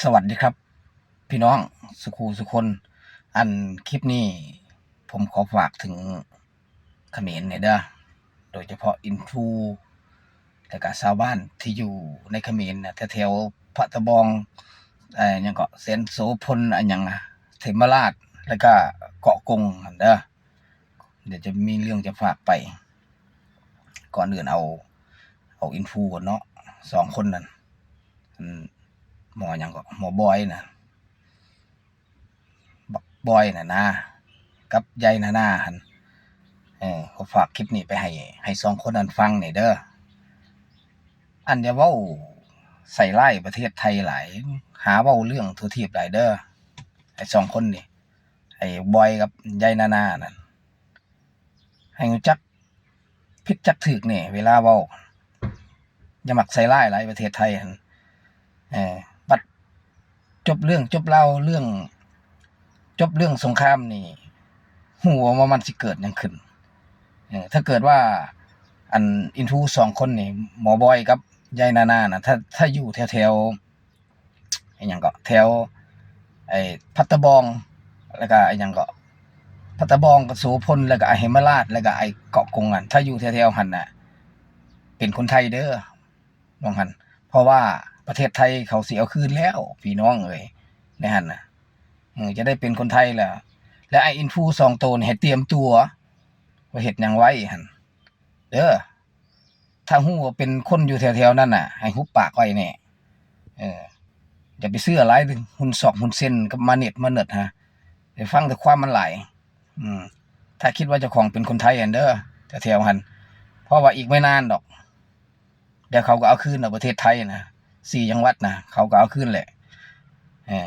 ສະຫວັດດີຄັບ ພີ່ນ້ອງສຸຄູ່ສຸຄົນ. ອັນ ຄລິບນີ້ ຜົມຂໍຝາກເຖິງຂະເໝນແດ່ເດີ ໂດຍສະເພາະອິນຟລູ ແລະກະຊາວບ້ານທີ່ຢູ່ໃນຂະເໝນນະ ແຖວໆ ພະຕະບອງ ເອີ ຫຍັງເກາະ ແສນໂສພົນ ອັນຫຍັງນະ ເທມມະລາດ ແລະກະເກາະກົງຫັ້ນເດີ. ດຽວຈະມີເລື່ອງຈະຝາກໄປ. ກ່ອນອື່ນເອົາ ເອົາອິນຟລູກ່ອນເນາະ ສອງຄົນນັ້ນ ອັນ ໝໍຫຍັງເກາະ ໝໍບອຍນະ ບັກບອຍນະນາ ກັບຍາຍນານາຫັ້ນ. ເອີ ຂໍຝາກຄລິບນີ້ໄປໃຫ້ ໃຫ້ສອງຄົນນັ້ນຟັງແດ່ເດີ. ອັນຢ່າເວົ້າໃສ່ຮ້າຍປະເທດໄທຫຼາຍ ຫາເວົ້າເລື່ອງທົ່ວທີບຫຼາຍເດີ ໄອ້ສອງຄົນນີ້ ໄອ້ບອຍກັບຍາຍນານານັ້ນ ໃຫ້ຮູ້ຈັກຜິດຈັກຖືກແດ່ເວລາເວົ້າ. ຢ່າມັກໃສ່ຮ້າຍຫຼາຍປະເທດໄທຫັ້ນ. ເອີ ບັດຈົບເລື່ອງຈົບລາວ ເລື່ອງ ຈົບເລື່ອງສົງຄາມນີ້ ຮູ້ວ່າມັນຊິເກີດຫຍັງຂຶ້ນ. ເອີ ຖ້າເກີດວ່າ ອັນ ອິນຟລູສອງຄົນນີ້ ໝໍບອຍກັບຍາຍນານານະ ຖ້າ ຖ້າຢູ່ແຖວໆ ອີຫຍັງເກາະ ແຖວ ໄອ້ ພັດຕະບອງ ແລ້ວກະອີຫຍັງເກາະ ພັດຕະບອງ ກະໂສພົນ ແລ້ວກະໄອ້ເຮມມະລາດ ແລ້ວກະໄອ້ເກາະກົງຫັ້ນ ຖ້າຢູ່ແຖວໆຫັ້ນນະ ເປັນຄົນໄທເດີ ໝ່ອງຫັ້ນ. ເພາະວ່າປະເທດໄທເຂົາຊິເອົາຄືນແລ້ວ ພີ່ນ້ອງເອີຍ ໃນຫັ້ນນະ. ເອີ ຈະໄດ້ເປັນຄົນໄທແລ້ວ. ແລະ ໄອ້ອິນຟລູສອງໂຕນີ້ໃຫ້ຕຽມຕົວວ່າເຮັດຫຍັງໄວ້ຫັ້ນເດີ. ຖ້າຮູ້ວ່າເປັນຄົນຢູ່ແຖວໆນັ້ນນະ ໃຫ້ຫຸບປາກໄວ້ແດ່. ເອີ ຢ່າໄປເຊື່ອຫຼາຍ ຫຸ່ນຊອກຫຸ່ນເຊັນກັບມາເນັດມາເນີດຫັ້ນ ໄປຟັງແຕ່ຄວາມມັນຫຼາຍ. ອືມ ຖ້າຄິດວ່າເຈົ້າຂອງເປັນຄົນໄທຫັ້ນເດີ ແຖວໆຫັ້ນ ເພາະວ່າອີກບໍ່ນານດອກ ດຽວເຂົາກໍເອົາຄືນເອົາປະເທດໄທນະ ສີ່ຈັງຫວັດນະ ເຂົາກໍເອົາຄືນແຫຼະ. ເອີ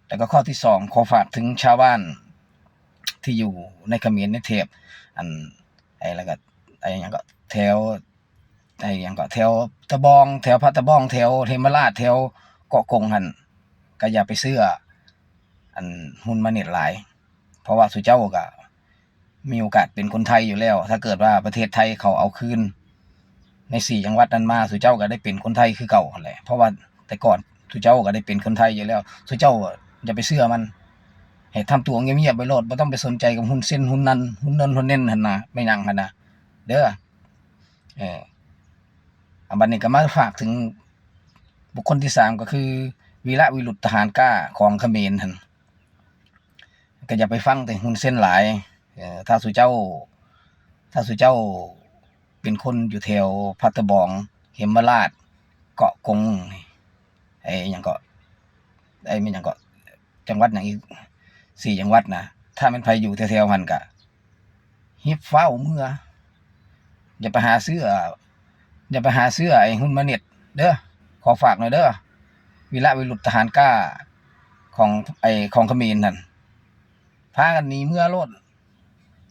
ແລ້ວກໍຂໍ້ທີສອງ ຂໍຝາກເຖິງຊາວບ້ານທີ່ຢູ່ໃນຂະເໝນໃນເຂດ ອັນ ໄອ້ ແລ້ວກໍ ໄອ້ຫຍັງເກາະ ແຖວ ໄອ້ຫຍັງເກາະ ແຖວຕະບອງ ແຖວພະຕະບອງ ແຖວເທມມະລາດ ແຖວເກາະກົງຫັ້ນ ກໍຢ່າໄປເຊື່ອ ອັນ ຫຸ່ນມາເນັດຫຼາຍ ເພາະວ່າສຸເຈົ້າກໍມີໂອກາດເປັນຄົນໄທຢູ່ແລ້ວ. ຖ້າເກີດວ່າປະເທດໄທເຂົາເອົາຄືນໃນສີ່ຈັງຫວັດນັ້ນມາ ສຸເຈົ້າກໍໄດ້ເປັນຄົນໄທຄືເກົ່າຫັ້ນແຫຼະ ເພາະວ່າແຕ່ກ່ອນສຸເຈົ້າກໍໄດ້ເປັນຄົນໄທຢູ່ແລ້ວ. ສຸເຈົ້າຢ່າໄປເຊື່ອມັນ ໃຫ້ທຳຕົວງຽບໆໄປໂລດ ບໍ່ຕ້ອງໄປສົນໃຈກັບຫຸ່ນເຊັນຫຸ່ນນັ້ນຫຸ່ນນັ້ນຫຸ່ນເນັ້ນຫັ້ນນະ ແມ່ນຫຍັງຫັ້ນນະເດີ. ເອີ ອາ ບັດນີ້ກໍມາຝາກເຖິງບຸກຄົນທີສາມ ກໍຄື ວີລະວິລຸດ ທະຫານກ້າຂອງຂະເໝນຫັ້ນ ກໍຢ່າໄປຟັງແຕ່ຫຸ່ນເຊັນຫຼາຍ. ເອີ ຖ້າສຸເຈົ້າ ຖ້າສຸເຈົ້າເປັນຄົນຢູ່ແຖວພັດຕະບອງ ເຮມມະລາດ ເກາະກົງ ໄອ້ຫຍັງເກາະ ໄອ້ແມ່ນຫຍັງເກາະ ຈັງຫວັດຫຍັງອີກ ສີ່ຈັງຫວັດນະ ຖ້າແມ່ນໃຜຢູ່ແຖວໆຫັ້ນກະຮີບຟ້າວເມືອ ຢ່າໄປຫາເຊື່ອ ຢ່າໄປຫາເຊື່ອໄອ້ຫຸ່ນມາເນັດເດີ. ຂໍຝາກໜ່ອຍເດີ ວີລະວິລຸດ ທະຫານກ້າຂອງ ໄອ້ ຂອງຂະເໝນຫັ້ນ ພາກັນໜີເມືອໂລດ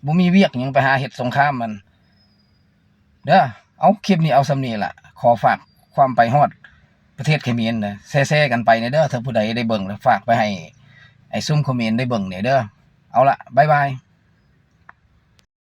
ບໍ່ມີວຽກຫຍັງ ໄປຫາເຮັດສົງຄາມມັນເດີ. ເອົາ ຄລິບນີ້ເອົາສ່ຳນີ້ລະ ຂໍຝາກຄວາມໄປຮອດປະເທດຂະເໝນເດີ ແຊໆກັນໄປແດ່ເດີ ຖ້າຜູ້ໃດໄດ້ເບິ່ງແລ້ວ ຝາກໄປໃຫ້ ໃຫ້ຊຸມຂະເໝນໄດ້ເບິ່ງແດ່ເດີ. ເອົາລະ ບາຍບາຍ.